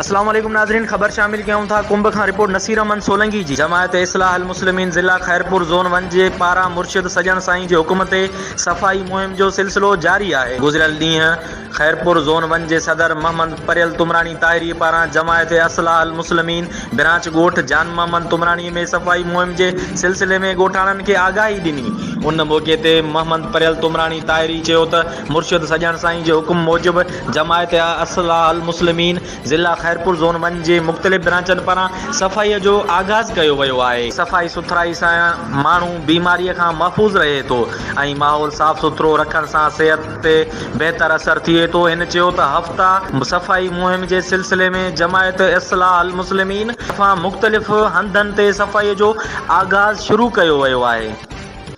اسلام عليڪم ناظرين خبر شامل ڪيون ٿا ڪنب کان رپورٽ نصير احمد سولنگي جي جماعت اصلاح المسلمين ضلع خيرپور زون ون جي پاران مرشد سڄڻ سائين جي حڪم تي صفائي مهم جو سلسلو جاري آهي گذريل ڏينهن خيرپور زون ون جي صدر محمد پريل تمراڻي طاهري پاران جماعت اصلاح المسلمين برانچ ڳوٺ جان محمد تمراڻي ۾ صفائي مهم جي سلسلي ۾ ڳوٺاڻن کي آگاهي ڏني ان موقعي تي محمد پريل تمراڻي طاهري چيو ته مرشد سڄڻ سائين جي حڪم موجب جماعت اصلاح المسلمين ضلع خيرپور زون ون جي مختلف برانچن پاران صفائي جو آغاز ڪيو ويو آهي. صفائي سٿرائي سان ماڻهو بيماري کان محفوظ رهي ٿو ۽ ماحول صاف سٿرو رکڻ سان صحت تي بهتر اثر ٿئي ٿو. هن چيو ته هفته صفائي مهم جي سلسلي ۾ جماعت اصلاح المسلمين طرفان مختلف هنڌن تي صفائي جو آغاز شروع ڪيو ويو آهي.